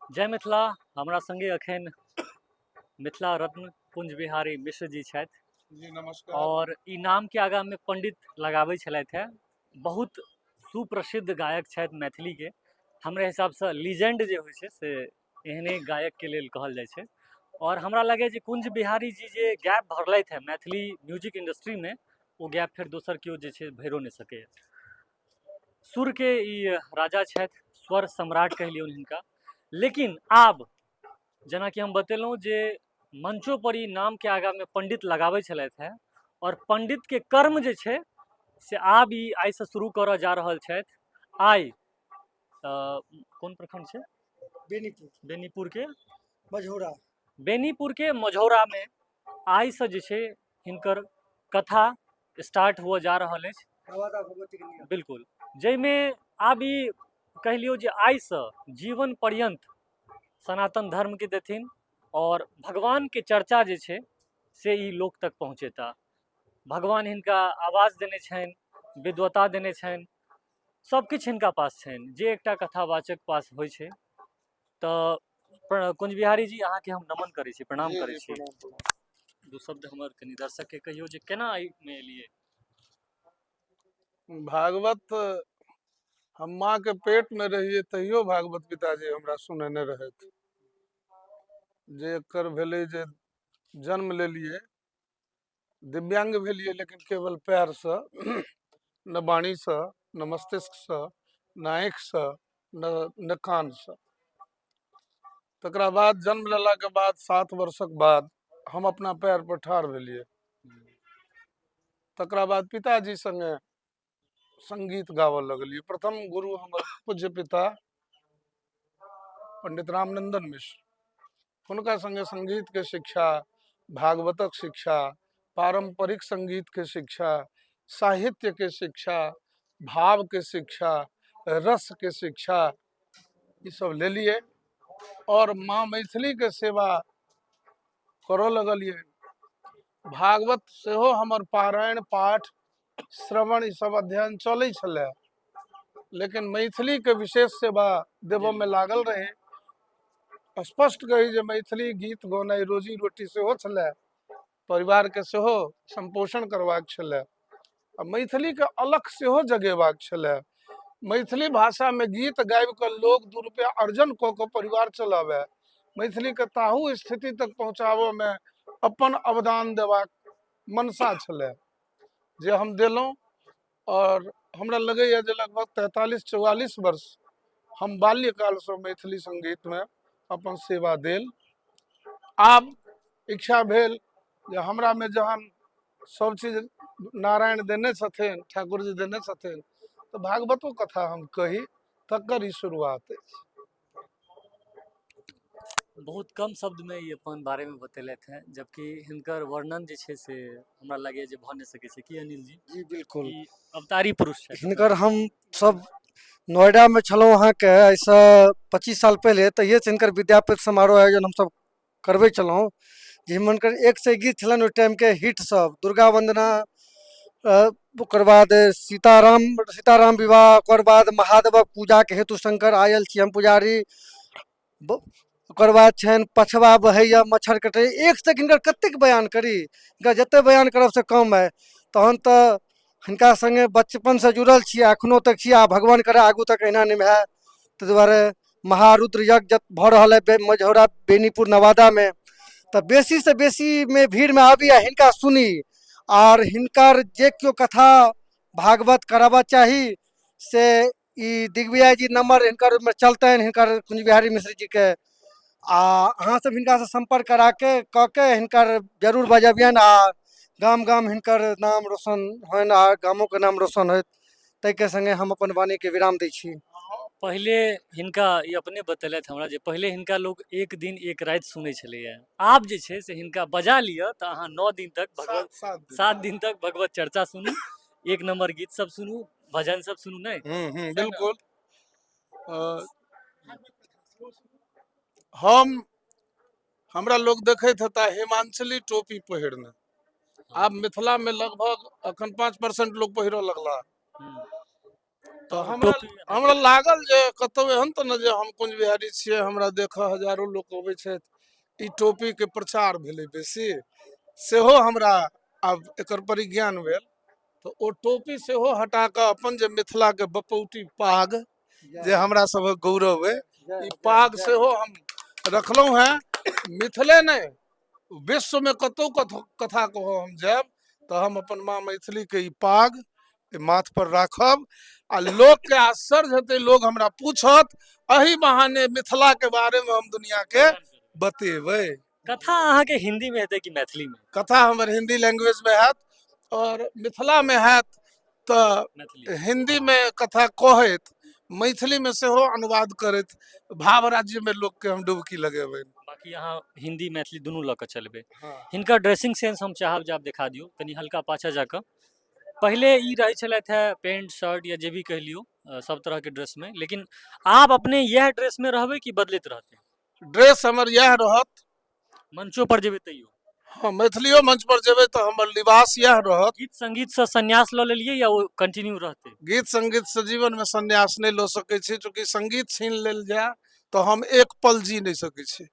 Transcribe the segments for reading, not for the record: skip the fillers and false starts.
जय मिथिला। हमरा संगे अखन मिथिला रत्न कुंज बिहारी मिश्र जी छथि। जी नमस्कार। और ई नाम के आगा में पंडित लगाबै छलथि हेँ। बहुत सुप्रसिद्ध गायक छथि मैथिली के। हमरा हिसाबसँ लीजेंड जे होइ छै से एहने गायक के लेल कहल जाइ छै। और हमरा लगैए जे कुंज बिहारी जी जे गैप भरलथि हेँ मैथिली म्यूजिक इंडस्ट्री में, ओ गैप फेर दोसर केओ जे छै भरियो नहि सकैए। सुर के ई राजा छथि, स्वर सम्राट कहि लियौन हिनका। लेकिन आब जेनाकि हम बतेलहुँ जे मंचो पर ई नामके आगाँमे पंडित लगाबै छलथि हेँ, आओर पंडितके कर्म जे छै से आब ई आइसँ शुरू करऽ जा रहल छथि। आइ कोन प्रखंड छै? बेनीपुर। बेनीपुरके मझौरा। बेनीपुरके मझौरामे आइसँ जे छै हिनकर कथा स्टार्ट हुअ जा रहल अछि। नवादा भगवतीके नियम। बिल्कुल, जाहिमे आब ई कहि लियौ जे आइसँ जीवन पर्यन्त सनातन धर्मके देथिन और भगवानके चर्चा जे छै से ई लोक तक पहुँचेता। भगवान हिनका आवाज देने छनि, विद्वता देने छनि, सब किछु हिनका पास छनि जे एकटा कथावाचक पास होइ छै। तऽ कुंज बिहारी जी, अहाँके हम नमन करै छी, प्रणाम जी, करै जी, छी। प्रणाम, प्रणाम। दू शब्द हमर कनि दर्शकके कहियौ जे केना एहिमे एलियै। भागवत हम माँ के पेट में रहिए तहियो भागवत पिताजी हमरा सुनेने रहथि। जे एकर भेलै जे जन्म लेलिए, दिव्यांग भेलिए, लेकिन केवल पैरसँ, न वाणीसँ, न मस्तिष्कसँ, न आँखिसँ, न कानसँ। तकरा बाद जन्म लेलाके बाद 7 वर्षक बाद हम अपना पैर पर ठाढ़ भेलिए। तकरा बाद पिताजी संगे संगीत गाबऽ लगलिए। प्रथम गुरु हमर पूज्य पिता पंडित रामनंदन मिश्र, हुनका संगे संगीत के शिक्षा, भागवतक शिक्षा, पारंपरिक संगीत के शिक्षा, साहित्य के शिक्षा, भाव के शिक्षा, रस के शिक्षा, ई सब लेलिए और माँ मैथिली के सेवा करऽ लगलिए। भागवत सेहो हमर पारायण पाठ श्रवण ई सब अध्ययन चलै छलै, लेकिन मैथिली के विशेष सेवा देबऽ में लागल रही। स्पष्ट कही जे मैथिली गीत गौनाइ रोजी रोटी सेहो छलै, परिवार के सेहो संपोषण करबाक छलै आ मैथिली के अलख सेहो जगेबाक छलै। मैथिली भाषा में गीत गाबि कऽ लोग 2 रुपया अर्जन कऽ कऽ परिवार चलावे, मैथिली के ताहू स्थिति तक पहुँचाबऽ में अपन अवदान देबाक मनसा छलै जे हम देलहुँ। और हमरा लगैए जे लगभग 43-44 वर्ष हम बाल्यकालसँ मैथिली संगीतमे अपन सेवा देल। आब इच्छा भेल जे हमरामे जहन सब चीज नारायण देने छथिन, ठाकुर जी देने छथिन, तऽ भागवतो कथा हम कही, तकर ई शुरुआत अछि। बहुत कम शब्दमे ई अपन बारेमे बतेलथि हेँ, जबकि हिनकर वर्णन जे छै से हमरा लगैए जे भऽ नहि सकै छै। की अनिल जी? जी बिल्कुल। ई अवतारी पुरुष छथि। हिनकर हम सब नोएडामे छलहुँ अहाँके एहिसँ 25 साल पहिले, तहिएसँ हिनकर विद्यापति समारोह आयोजन हमसब करबै छलहुँ, जाहिमे हुनकर 1 से 1 गीत छलनि ओहि टाइमके हिट सब, दुर्गा वन्दना, ओकर बाद सीताराम विवाह, ओकर बाद महादेवक पूजाके हेतु शंकर आयल छी हम पुजारी, ओकर बाद छनि पछबा बहैया मच्छर कटै, 1 से 1 हिनकर कतेक बयान करी, हिनकर जतेक बयान करब से कम अइ। तहन तऽ हिनका सङ्गे बचपनसँ जुड़ल छी, एखनो तक छी, आ भगवान करे आगू तक एहिना निभाए। ताहि दुआरे महारुद्र यज्ञ भऽ रहल अइ मझौरा बेनीपुर नवादामे, तऽ बेसीसँ बेसीमे भीड़मे आबी आ हिनका सुनी, आर हिनकर जे केओ कथा भागवत कराबऽ चाही से ई दिग्विजय जी नंबर हिनकर ओहिमे चलतनि, हिनकर कुंज बिहारी मिश्र जीके, आ अहाँ सब हिनकासँ सम्पर्क कराके कऽ के हिनकर जरूर बजबियनि आ गाम गाम हिनकर नाम रोशन होइन आ गामोके नाम रोशन होइत। ताहिके सङ्गे हम अपन वाणीके विराम दै छी। पहिले हिनका ई अपने बतेलथि हमरा जे पहिले हिनका लोग 1 दिन 1 राति सुनै छलैया, आब जे छै से हिनका बजा लिअ तऽ अहाँ 9 दिन तक भगवत 7 दिन तक भगवत चर्चा सुनू, 1 नंबर गीत सब सुनू, भजन सब सुनू। नहीं बिल्कुल। हमरा लोग देखैत हेता हिमांचली टोपी पहिरने, आब मिथिला में लगभग अखन 5% लोग पहिरऽ लगला। तऽ हमरा टोपी हमरा लागल जे कतहु एहन तऽ नहि जे हम कुंज बिहारी छियै, हमरा देखऽ हजारो लोक अबै छथि, ई टोपीके प्रचार भेलै बेसी, सेहो हमरा आब एकर परिज्ञान भेल। तऽ ओ टोपी सेहो हटा कऽ अपन जे मिथिलाके बपौती पाग जे हमरा सभक गौरव अइ, ई पाग सेहो हम रखलहुँ हेँ। मिथिले नहि, विश्वमे कतहु कथा कहऽ हम जायब तऽ हम अपन माँ मैथिलीके ई पाग माथ पर राखब आ लोकके आश्चर्य हेतै, लोग हमरा पूछत, एहि बहाने मिथिलाके बारेमे हम दुनियाके बतेबै। कथा अहाँके हिंदी में हेतै कि मैथिली में? कथा हमर हिंदी लैंग्वेज में हैत और मिथिला में हैत तऽ मैथिली हिंदी में कथा कहैत मैथिली में सेहो अनुवाद करैत भाव राज्य में लोक के हम डुबकी लगेबै। बाकी अहाँ हिंदी मैथिली दुनू लऽ कऽ चलबै। हिनकर ड्रेसिंग सेंस हम चाहब जे आप देखा दियौ कनि हल्का पाछा जाकऽ। पहिले ई रहै छलथि हे पेंट शर्ट या जे भी कहि लियौ सब तरहके ड्रेसमे, लेकिन आब अपने इएह ड्रेसमे रहबै कि बदलैत रहतै? ड्रेस हमर इएह रहत। मंचो पर जेबै तैयो? हँ, मैथिलियो मंच पर जेबै तऽ हमर लिबास इएह रहत। गीत संगीतसँ संन्यास लऽ लेलियै या ओ कंटिन्यू रहतै? गीत संगीतसँ जीवनमे संन्यास नहि लऽ सकै छी, चूँकि संगीत छीन लेल जाय तऽ हम एक पल जी नहि सकै छी।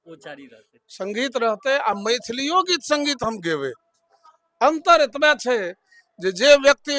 ओ जारी रहतै, संगीत रहतै आ मैथिलियो गीत संगीत हम गेबै। अंतर एतबा छै जे जे व्यक्ति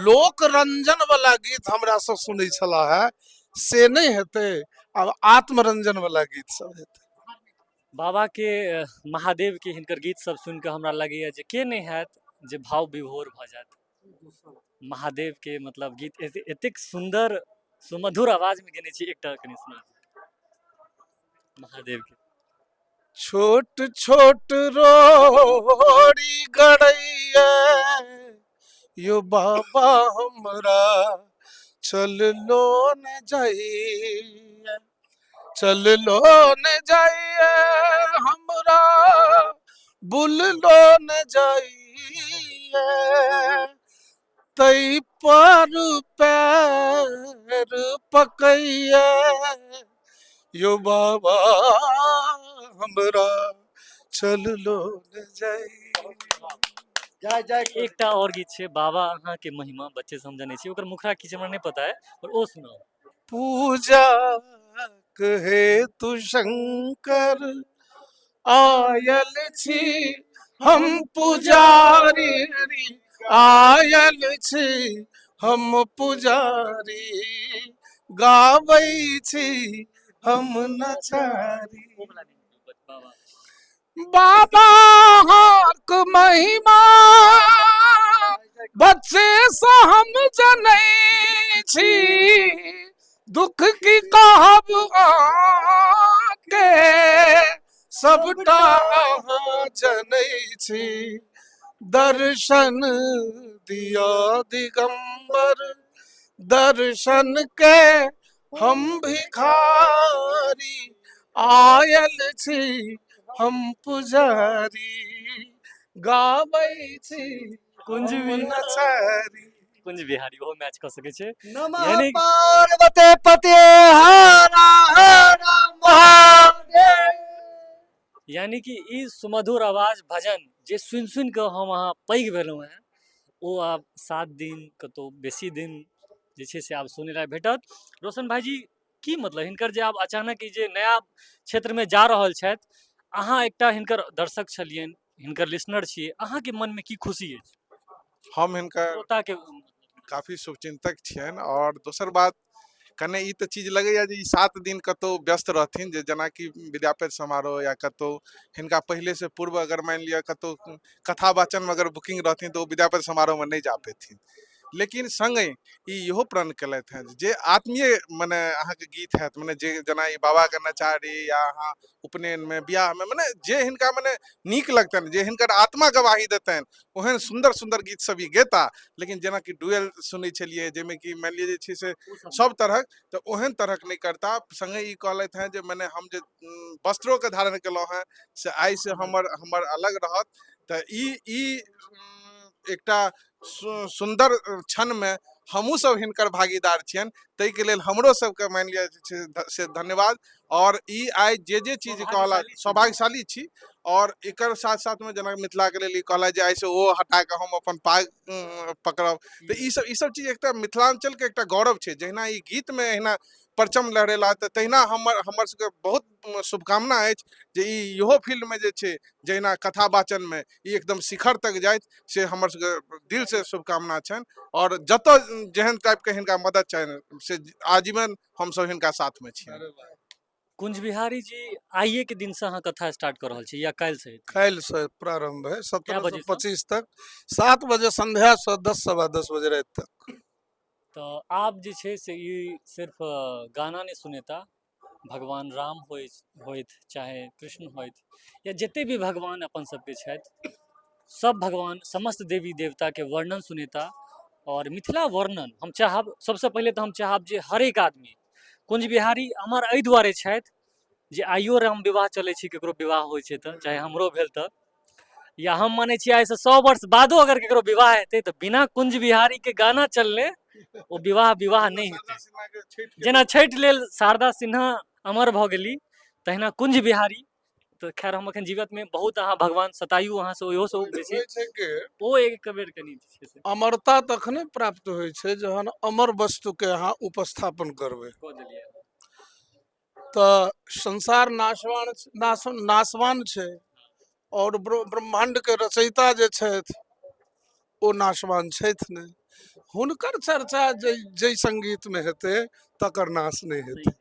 लोक रंजन वाला गीत हमरा से सुनै छला है से नहि हेतै, आब आत्मरंजन वाला गीत सब हेतै। बाबा के महादेव के हिनकर गीत सब सुनि कऽ हमरा लगैया जे के नहि हैत जे भाव विभोर भऽ जायत। महादेव के मतलब गीत एतेक सुंदर सुमधुर आवाज में गेने छी, एकटा कनि सुना महादेव के। छोट छोट रोड़ी गड़ैया यो बाबा हमरा चल लो न जाइए, चल लो न जाइए, हमरा बुल लो न जाइए, तै पर पैर पकैया यो बाबा हमरा चल लो न जाइए। जय जय। एकटा और गीत छै बाबा अहाँ के महिमा, बच्चे से हम जनै छी, ओकर मुखरा की छै हमरा नहि पता है, पर ओ सुनाउ। पूजा के हेतु शंकर आयल छी हम पुजारी, आयल छी हम पुजारी, गाबै छी हम नचारी। बाबा अहाँक महिमा बच्चे से हम जनै छी, दुख की कहब अहाँके सबटा अहाँ जनै छी। दर्शन दिया दिगंबर, दर्शन के हम भिखारी, आयल छी हम पुजारी, गाबै छी कुंज हम नचारी। कुंज बिहारी ओहो मैच कऽ सकै छै। नमः यानी पार्वती पते हर हर महादेव। यानी कि ई सुमधुर आवाज भजन जे सुनि सुनि कऽ हम अहाँ पैघ भेलहुँ हेँ, ओ आब 7 दिन कतहु बेसी दिन जे छै से आब सुनै लए भेटत। रोशन भाईजी, की मतलब हिनकर जे आब अचानक ई जे नया क्षेत्रमे जा रहल छथि, अहाँ एकटा हिनकर दर्शक छलियनि, हिनकर लिसनर छियै, अहाँके मनमे की खुशी अछि? हम हिनकर श्रोताके काफी शुभचिंतक छियनि। और दोसर बात कने ई तऽ चीज लगैया जे ई 7 दिन कतहु व्यस्त रहथिन, जे जेनाकि विद्यापति समारोह या कतहु हिनका पहिले से पूर्व अगर मानि लिअ कतहु कथा वाचनमे अगर बुकिंग रहथिन तऽ ओ विद्यापति समारोहमे नहि जा पेथिन। लेकिन संगहि ई इहो प्रण केलथि हेँ जे आत्मीय मने अहाँके गीत हैत, मने जे जेना ई बाबाके नचारी या अहाँ उपनयनमे बियाहमे मने जे हिनका मने नीक लगतनि, जे हिनकर आत्मा गवाही देतनि, ओहन सुन्दर सुन्दर गीत सब ई गेता। लेकिन जेनाकि डुएल सुनै छलियै जाहिमे कि मानि लिअ जे छै से सब तरहक, तऽ ओहन तरहक नहि करता। संगहि ई कहलथि हेँ जे मने हम जे वस्त्रोके धारण केलहुँ हेँ से आइसँ हमर हमर अलग रहत। तऽ ई एकटा सुन्दर क्षणमे हमहूँ सब हिनकर भागीदार छियनि, ताहिके लेल हमरो सबके मानि लिअ जे छै से धन्यवाद। आओर ई आइ जे जे चीज कहला सौभाग्यशाली छी। आओर एकर साथ साथमे जेना मिथिलाके लेल ई कहला जे आइसँ ओ हटा कऽ हम अपन पाग पकड़ब, तऽ ई सब चीज एकटा मिथिलाञ्चलके एकटा गौरव छै। जहिना ई गीतमे एहिना परचम लहरेला, तऽ तहिना हमर सबके बहुत शुभकामना अछि जे ई इहो फील्डमे जे छै, जहिना कथा वाचनमे ई एकदम शिखर तक जाइत, से हमर सबके दिलसँ शुभकामना छनि। आओर जतऽ जेहन टाइपके हिनका मदद चाही से आजीवन हमसब हिनका साथमे छियनि। कुंज बिहारी जी, आइए के दिन से अहाँ कथा स्टार्ट कर रहल छी या काल्हि से? काल्हि से प्रारंभ है, 17 से 25 तक, 7 बजे संध्या से 10 10:15 बजे राति तक। तऽ आब जे छै से ई सिर्फ गाना नहि सुनेता, भगवान राम होइत चाहे कृष्ण होइत या जते भी भगवान अपन सबके छथि, सब भगवान समस्त देवी देवता के वर्णन सुनेता। और मिथिला वर्णन हम चाहब, सबसे पहिले तऽ हम चाहब जे हरेक आदमी कुंज बिहारी अमर एहि दुआरे छथि जे आइयो राम विवाह चलै छै, ककरो विवाह होइ छै तऽ, चाहे हमरो भेल तऽ, या हम मानै छियै आइसँ 100 वर्ष बादो अगर ककरो विवाह हेतै तऽ बिना कुंज बिहारी के गाना चलने ओ विवाह विवाह नहि हेतै। जेना छठि लेल शारदा सिन्हा अमर भऽ गेली, तहिना कुंज बिहारी। तऽ खैर हम अखन जीवत में बहुत अहाँ भगवान सतायु अहाँ से ओहो से बेसी ओ एक बेर कनि छै से अमरता तखने प्राप्त होइ छै जहन अमर वस्तु के अहाँ उपस्थापन करबै। तऽ संसार नाशवान नाशवान छै और ब्रह्मांड के रचयिता जे छथि ओ नाशवान छथि नहि, हुनकर चर्चा जाहि संगीत में हेतै तकर नाश नहि हेतै।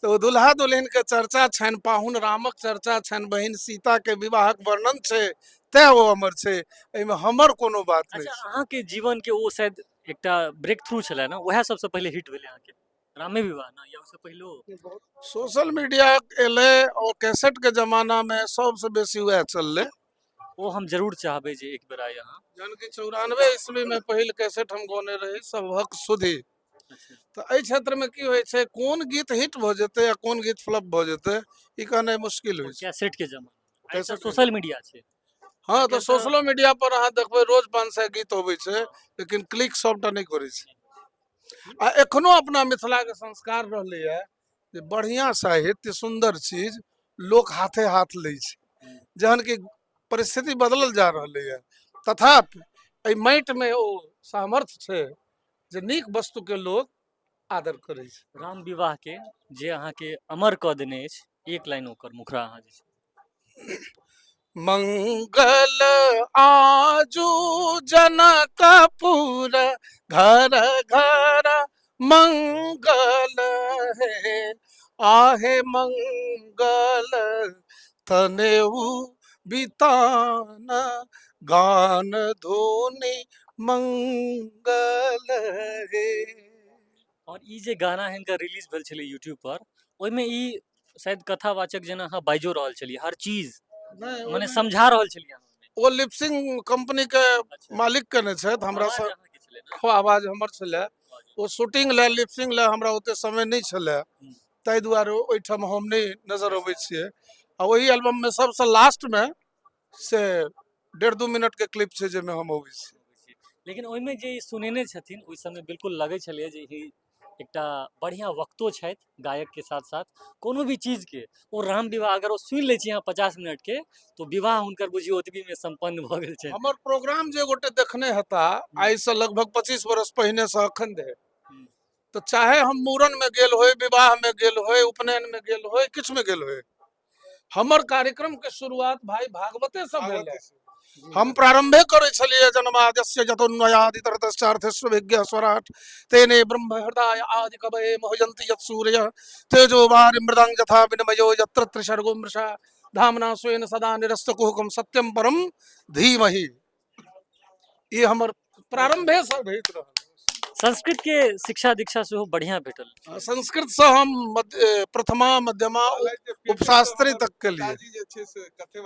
तऽ ओ दुल्हा दुल्हिन के चर्चा छनि, पाहुन रामक चर्चा छनि, बहिन सीता के विवाहक वर्णन छै, तैं ओ अमर छै, एहिमे हमर कोनो बात नहि। अच्छा, अहाँके जीवन के ओ शायद एकटा ब्रेक थ्रू छलै ने, वएह सबसँ पहिले हिट भेलै अहाँके रामे विवाह ना, या उससे पहिलो? सोशल मीडिया एलै और कैसेट के जमाना में सबसे बेसी वएह चललै। ओ हम जरूर चाहबै जे एक बेर आइ अहाँ, जहन कि 94 ईस्वी में पहिल कैसेट हम गौने रही सबहक सुधी। तऽ एहि क्षेत्रमे की होइ छै, कोन गीत हिट भऽ जेतै आ कोन गीत फ्लॉप भऽ जेतै ई कहनाइ मुश्किल होइ छै। कैसेट के जमाना, सोशल मीडिया छै। हँ, तऽ सोशलो मीडिया पर अहाँ देखबै रोज 500 गीत अबै छै, लेकिन क्लिक सबटा नहि करै छै। आ एखनो अपना मिथिलाके संस्कार रहलैए जे बढ़िआँ साहित्य सुन्दर चीज लोक हाथे हाथ लै छै, जहन कि परिस्थिति बदलल जा रहलैए, तथापि एहि माटिमे ओ सामर्थ्य छै जे नीक वस्तुके लोक आदर करै छै। राम विवाह के जे अहाँके अमर कऽ देने अछि, एक लाइन ओकर मुखरा अहाँ जे छै। मंगल आजू जनकपुर घर घर मंगल है, आहे मंगल तनेऊ बितान गान धुनि मंगल हे। और ई जे गाना हिनकर रिलीज भेल छलै यूट्यूब पर, ओहिमे ई शायद कथावाचक जेना अहाँ बाजियो रहल छलियै, हर चीज मने समझा रहल छलियै। ओ लिपसिंग कंपनी के मालिक केने छथि, हमरा से आवाज हमर छलै, ओ शूटिंग लए लिपसिंग लए हमरा ओते समय नहि छलै, ताहि दुआरे ओहिठाम हम नहि नजर अबै छियै। आ ओहि एल्बम में सबसँ लास्ट में से 1.5-2 मिनट के क्लिप छै जाहिमे हम अबै छी। लेकिन ओहिमे जे ई सुनेने छथिन ओहि समय बिल्कुल लगै छलै जे ई एकटा बढ़िआँ वक्तो छथि गायक के साथ साथ कोनो भी चीज के। ओ राम विवाह अगर ओ सुनि लै छी अहाँ 50 मिनट के, तो विवाह हुनकर बुझियौ ओतबी में संपन्न भऽ गेल छै। हमर प्रोग्राम जे गोटे देखने हेता आइसँ लगभग 25 वर्ष पहिने से अखन धरि, तऽ चाहे हम मूड़न में गेल होय, विवाह में गेल होय, उपनयन में गेल होय, किछु में गेल होय, हमर कार्यक्रम के शुरुआत भाई भागवते से भेल। हम प्रारंभे करै छलियै जन्माद्यस्य यतोन्वयादितरतश्चार्थेष्वभिज्ञः स्वराट् तेने ब्रह्म हृदय आदि कवये मोहयन्ति यत्सूर्य तेजो वारि मृदां यथा विनिमयो यत्र त्रिसर्गो मृषा धामना स्वेन सदा निरस्तकुहकं सत्यं परम धीमहि। ई हमर प्रारंभे से होइत रहल। संस्कृत के शिक्षा दीक्षा सेहो बढ़िया भेटल। संस्कृत से हम प्रथमा मध्यमा उपशास्त्री तक के लिए।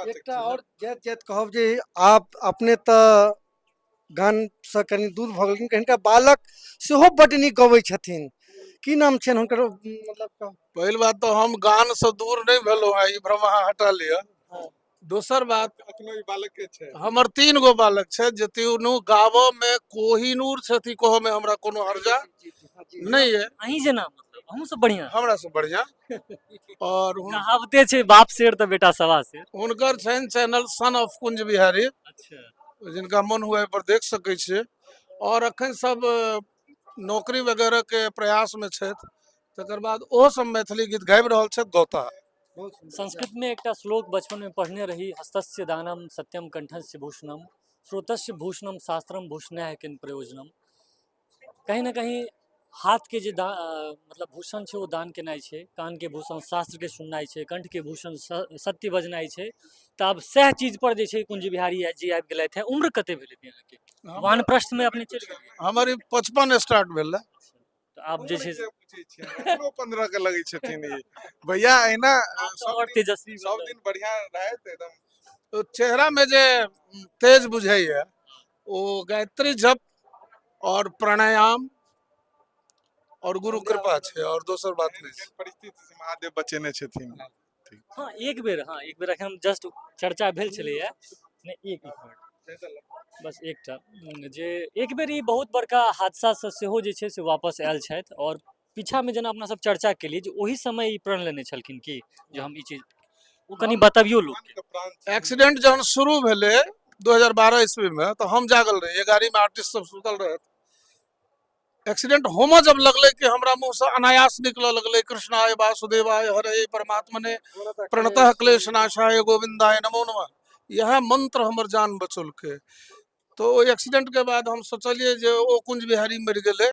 एकटा और जाइत जाइत कहब जे आप अपने तऽ गान से कनि दूर भऽ गेलखिन, हिनका बालक सेहो बड्ड नीक गबै छथिन, की नाम छनि हुनकर? मतलब पहिल बात तऽ हम गान से दूर नहि भेलहुँ हेँ, ई भ्रम अहाँ हटा लिअ। दोसर बात, अखनो ई बालके छै। हमर 3 गो बालक छै जे तीनू गाबऽ मे कोहिनूर छथि, कहऽ मे हमरा कोनो हर्जा नहि है। अहीं जेना, मतलब अहूँ सब बढ़िया। हमरा से बढ़िया। और कहावते छै, बाप शेर तऽ बेटा सवा शेर। हुनकर छनि channel son of Kunj Bihari. जिनका मन हुए पर देख सकै छियै। और अखन सब नौकरी वगैरह के प्रयास में छथि, तकर बाद ओहो सब मैथिली गीत गाबि रहल छथि, गौता। संस्कृत में एकटा श्लोक बचपन में पढ़ने रही, हस्तस्य दानम सत्यम कंठस्य भूषणम श्रोतस्य भूषणम शास्त्रम भूषणाय किन प्रयोजनम। कहीं ना कहीं हाथ के जे मतलब भूषण छै ओ दान केनाइ छै, कान के भूषण शास्त्र के सुननाइ छै, कंठ के भूषण सत्य बजनाइ छै। तऽ आब सएह चीज पर जे छै कुंज बिहारी जी आबि गेलथि। है उम्र कते भेलै अहाँके? वानप्रस्थ में अपने चलि गेलियै। हमर ई 55 स्टार्ट भेल रहै। तऽ आब जे छै से पूछै छियनि, एखनो 15 के लगै छथिन ई भैया एहिना। आब तऽ सब आओर दिन तेजस्वी सब दिन बढ़िया रहत एकदम। तो चेहरा में जे तेज बुझैया ओ गायत्री जप और प्राणायाम और गुरु कृपा छै, और दोसर बात एहन नहि छै। एहन परिस्थिति से महादेव बचेने छथिन। हँ, एक बेर एखन जस्ट चर्चा भेल छलैया। नहि, एक मिनट बस, एकटा जे एक बेर ई बहुत बड़का हादसासँ सेहो जे छै से वापस आयल छथि। आओर पीछामे जेना अपना सब चर्चा केलियै जे ओहि समय ई प्रण लेने छलखिन कि जे हम ई चीज, ओ कनि बतबियौ लोकके। भगवान के प्राण छथिन। एक्सीडेंट जहन शुरू भेलै 2012 ईस्वी में तऽ हम जागल रहियै, गाड़ी में आर्टिस्ट सब सुतल रहथि। एक्सीडेंट होमऽ जब लगलै कि हमरा मुँहसँ अनायास निकलऽ लगलै, कृष्णाय वासुदेवाय हरे परमात्मने प्रणतः क्लेशनाशाय गोविंदाय नमो नमः। इएह मंत्र हमर जान बचौलकै। तऽ ओहि एक्सीडेंटके बाद हम सोचलियै जे ओ कुंज बिहारी मरि गेलै।